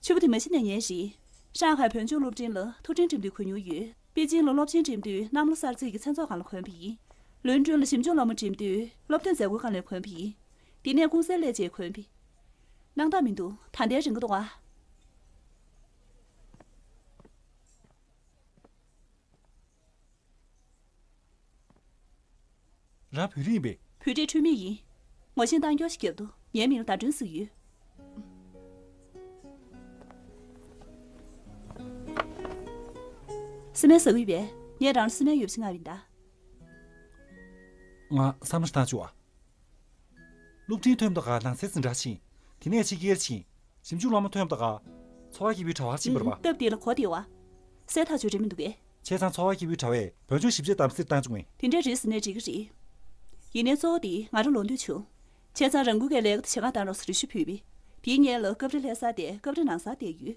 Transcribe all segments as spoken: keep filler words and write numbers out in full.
ཕྲུ་གུ་དེ་མ་གཞི་ནས་ངའི་རེད། ཧྲང་ཧའེ་བོད་ལྗོངས་སློབ་འབྲིང་ལ་ཐུགས་ཕྲན་འགྲིམ་དུས་གོ་མྱོང་ཡོད། པེ་ཅིང་ལ་སློབ་ཆེན་འགྲིམ་དུས་གནམ་ལོ་གསར་ཚེས་ཀྱི་མཚན་ཚོགས་སྒང་ལ་གོན་པ་ཡིན། ལོན་ཀྲོན་ལ་ཞིབ་འཇུག་སློབ་མ་འགྲིམ་དུས་སློབ་སྟོན་མཛད་སྒོའི་སྒང་ལ་གོན་པ་ཡིན། དེ་ནས་ཀུང་སིར་སླེབས་རྗེས་གོན་པ། སྣང་དག་མི་འདུག་ད་ལྟའི་རིང་གི་འདུག་ཨ། རང་བོད་རིགས་ཡིན་པས། བོད་རིགས་འཁྲུལ་མེད་ཡིན། ངོ་ཤེས་བཏང་སྐྱོར་ཞིག་བརྒྱབ་འདུག་ངའི་མིང་ལ་ཟླ་སྒྲོན་ཟེར་གྱི་ཡོད། སི་མན་ཟ་གི་ཡོད་པས། ངས་རང་ལ་སི་མན་ཡོད་པ་ཞིག་མངགས་པ་ཡིན་ད། ང་བསམ་བློ་ཞིག་བཏང་བྱུང་བ། སློབ་འབྲིང་ཐོན་པ་དང་ནང་སའི་འཛིན་གྲྭར་ཕྱིན། དེ་ནས་ཕྱི་རྒྱལ་ཕྱིན། ཞིབ་འཇུག་སློབ་མ་ཐོན་པ་དང་འཚོ་བ་སྐྱིད་པོའི་གྲྭ་བར་ཕྱིན་པ་རེད་པ། སྟབས་བདེ་ལ་གོ་བདེ་བ། སེལ་ཐག་ཆོད་རེད་མི་འདུག་གས། བྱས་ཙང་འཚོ་བ་སྐྱིད་པོའི་གྲྭ་བས་བོད་ལྗོངས་ཞིབ་དཔྱད་གདམ་གསེས་བཏང་བྱུང་ངས། དེ་འདྲ་རེད་ཟེར་ནས་འགྲིག་གི་རེད། ཡིན་ནའི་གཙོ་བོ་དེ་ང་རང་ལོག་འདོད་བྱུང་། བྱས་ཙང་རང་འགུལ་གྱིས་ལས་ཀ་དེ་བྱེད་ག་གཏང་རོགས་ཟེར་རེ་ཞུ་ཕུལ་བས། དེའི་སྔོན་ལ་སྐབས་རེ་ལྷ་སར་བསྡད། སྐབས་རེ་ནང་སར་བསྡད་ཡོད།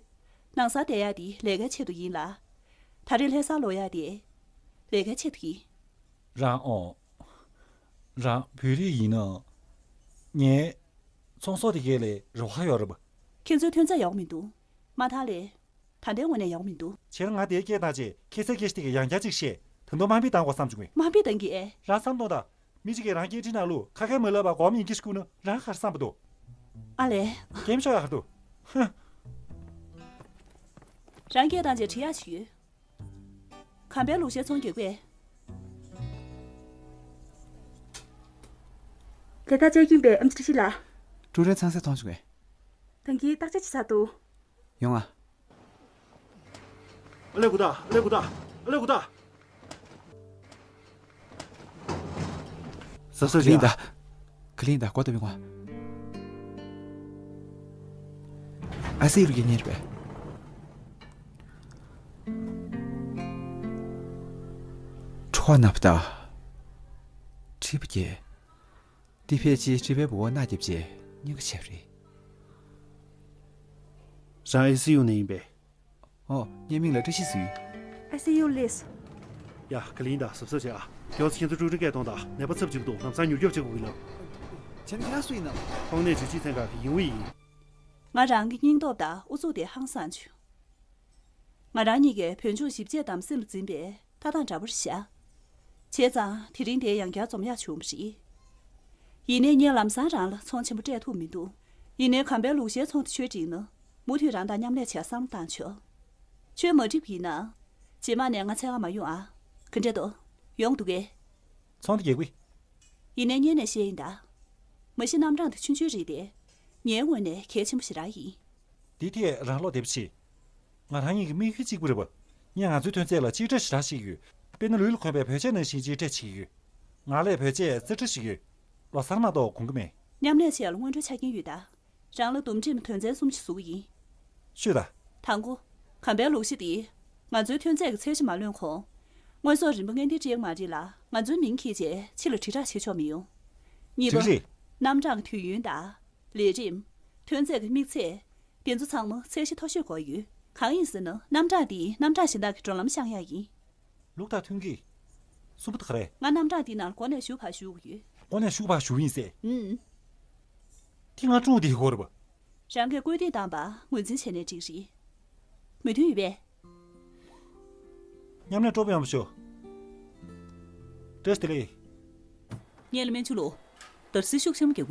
ནང་སར་བསྡད་ཡག་དེ་ལས་ཀའི་ཆེད་དུ་ཡིན་ལ། ད་རེས་ལྷ་སར་ལོག་ཡག་དེ་ལས་ཀའི་ཆེད་དུ་ཡིན། རང་ཨོ། རང་བོད་རིགས་ཡིན་ན། ངའི་ཚོང་ཟོག་དེ་གའི་ལས་རོགས་ཧ་ཡོད་རེད་པ། ཁྱེད་ཚོའི་ཐོན་རྫས་ཡག་པོ་མི་འདུག་མ་མཐའ་ལས། ད་ལྟའི་ངོས་ནས་ཡག་པོ་མི་འདུག་བྱས་ན་ང་དེའི་སྐད་བཏང་རྗེས་ཁྱེད་ཚོའི་སྐད་ཆ་དེ་གའི་ཡང་བསྐྱར་ཅིག་བཤད། ད་དུང་དམའ་འབེབས་བཏང་དགོས་བསམ་བྱུང་བས། དམའ་འབེབས་བཏང་གི་ཨེ། རང་བསམ་བློ་བཏང་། མི་གཅིག་གིས་རང་སྐད་འཕྲིན་ནང་ལུགས་ཁ་སྐད་མ་ལབ་པར་སྒོར་མོ་ཡིན་གྱི་ཞིག་བསྐུར་ན་རང་ག་རེ་བསམ་པ་འདུག་ཨ་ལས། སྐད་མ་ཤོར་ཡག་འདུག་ཧ། རང་སྐད་བཏང་རྗེས་དྲི་ཡག་ཞིག་ཡོད། གམ་པའི་ལུག་ཤའི་ཚོང་རྒྱག་པས། ལས་ཐག་བཅད་ཀྱིན་པའི་ཨེམ་ཆི་ཁྲི་ཤི་ལགས། ཀྲུའུ་རེན་ཚང་སའི་ཐོང་བྱུང་ངས། ད་གིན་བརྟག་དཔྱད་བྱེད་ཚར་འདུག་ཡོང་ཨ། ཨ་ལས་གུ་ད། ཨ་ལས་གུ་ད། ཨ་ལས་གུ་ད། ཟ་ཟ་ལིན་ད། ཁ་ལིན་ད་གོ་ད་མི་ངོ་། ཨ་སི་རུ་གི་ཉེར་པས། ཁྲོ་ན་བ་ད། ཁྲི་པ་གྱེ། འདི་ཕལ་ཆེར་ཁྲི་པའི་བུ་བོ་མནའ་བརྒྱབ་རྗེས་སྙིང་ག་ཆེ་བ་རེད། རང་ཨེ་སི་ཡུ་ནས་ཡིན་པས། ཨོ། ངའི་མིང་ལ་བཀྲ་ཤིས་ཟེར། ཨེ་སི་ཡུ་ལིས། ཡ། ག་ལིན་ད་གཟབ་གཟབ་བྱེད་ཨ། མགྱོགས་ཚེ་ཁྱེད་ཚོ་ཀྲུའུ་རེན་སྐད་གཏོང་དང་། ནད་པ་ཚབས་ཆེ་གི་འདུག་ལམ་སང་མྱུར་སྐྱོབ་བྱེད་དགོས་ཀྱི་ལབ། ཁྱེད་ནི་ཁྱེད་རང་སུ་ཡིན་ནམ། ཁོང་ནས་ཇུས་གཅིག་མཚན་ཁག་གི་ཡིན་འུ་ཡིན། ང་རང་གི་སྙིང་སྟོབས་དང་ཨུ་ཚུགས་དེ་ཧང་སངས་བྱུང་། ང་རང་གཉིས་ཀས་བོད་ལྗོངས་ཞིབ་དཔྱད་གདམ་གསེས་ལ་འཛིན་པའི་ལྟ་སྟངས་འདྲ་པོ་རེད་ཤག་བྱས་ཙང་དེ་རིང་དེ་ཡང་བསྐྱར་འཛོམས་ཡག་བྱུང་བ་རེད། ཡིན་ནའི་ངས་ལམ་སང་རང་ལ་ཚོང་ཆེན་པོ་སྤྲད་ཐུབ་མི་འདུག་ཡིན་ནའི་གམ་པའི་ལུག་ཤའི་ཚོང་དེ་ཁྱོད་འགྲིག་ན། མུ་མཐུད་རང་དང་མཉམ་ལས་བྱེད་བསམ་བློ་བཏང་ཆོག་ཁྱོད་མ་འགྲིག་པ་ཡིན་ན། རྗེས་མ་ནས་ང་འཚོལ་ག་མ་ཡོང་ཨ། ག་འདྲ་འདུག་ཡོང་འདུག་གས། ཚོང་དེ་རྒྱག་གི། ཡིན་ནའི་སྔོན་ནས་བཤད་ཡིན་ད། མ་གཞི་རྣམ་གྲངས་དེ་ཆུང་ཆུང་རེད་དེ། ངའི་ངོས་ནས་གལ་ཆེན་པོ་ཞེ་དྲག་ཡིན། འདི་ཐད་རང་བློ་བདེ་པོ་བྱེད། ང་རང་ཉིད་ཀྱི་དམིགས་ཡུལ་གཅིག་པུ་རེད་པ། ངས་ང་ཚོའི་ཐོན་རྫས་ལ་གཅིག་སྒྲིལ་ཞེ་དྲག་བྱེད་ཀྱི་ཡོད། དཔེར་ན་ལུས་ལ་གོན་པའི་བོད་ཆས་ནང་བཞིན་གཅིག་སྒྲིལ་བྱེད་ཀྱི་ཡོད། ང་ལས་བོད་ཆས་རྩིས་སྤྲོད་བྱེད་ཀྱི་ཡོད། ལོ་གསར་མ་གཏོགས་གོན་གྱི་མེད། མཉམ་ལས་བྱས་ལ་སྔོན་འགྲོའི་ཆ་རྐྱེན་ཡོད་ད། རང་ལ་འདུམ་འགྲིག་དོན་ཚན་གསུམ་ཞིག་བཟོ་གི་ཡིན། ཤོད་ད། དང་པོ། གམ་པའི་ལུག་ཤ་དེ། ང་ཚོའི་ཐོན་རྫས་ཀྱི་ཚད་གཞི་མ་ལོན་གོང་། དངོས་ཟོག་རིན་པ་སྔོན་ལྡན་སྤྲད་ཀྱི་མ་རེད་ལ། ང་ཚོའི་མིང་འཁྱེར་རྗེས་ཕྱི་ལ་དྲིལ་བསྒྲགས་བྱེད་ཆོག་མི་ཡོང་། གཉིས་པ། འགྲིག་རེད། རྣམ་གྲངས་ཀྱི་དུས་ཡུན་དང་། ལས་རིམ། ཐོན་རྫས་ཀྱི་དམིགས་ཚད། དེ་ཚོ་ཚང་མ་ཚད་གཞི་མཐོ་ཤོས་དགོས་ཡོད། གང་ཡིན་ཟེར་ན་རྣམ་གྲངས་འདིས་རྣམ་གྲངས་གཞན་དག་གི་འགྲོ་ལམ་བཤང་ཡག་ཡིན། ལུགས་དང་མཐུན་གྱི། གསུམ་པ་དེ་ག་རེད། ང་རྣམ་གྲངས་འདི་ནང་འགོ་ནས་ཞུགས་པར་ཞུ་གི་ཡོད། འགོ་ནས་ཞུགས་པར་ཞུ་ཡིན་ཟེར། ཨུམ། དེ་ང་ཀྲུང་དེའི་སྐོར་རེད་པ། རང་གིས་བཀོད་སྒྲིག་བཏང་པ་ངོས་འཛིན་བྱས་ནས་འགྲིག་རེད། མོས་མཐུན་ཡོད་པས། མཉམ་ལས་སྤྲོ་པོ་ཡོང་བ་ཞུ། བཀྲ་ཤིས་བདེ་ལེགས། ངས་ལ་སྨན་ཆུ་ལོ། དར་སྲི་ཤུགས་ཆེན་པོ་རྒྱག་གི།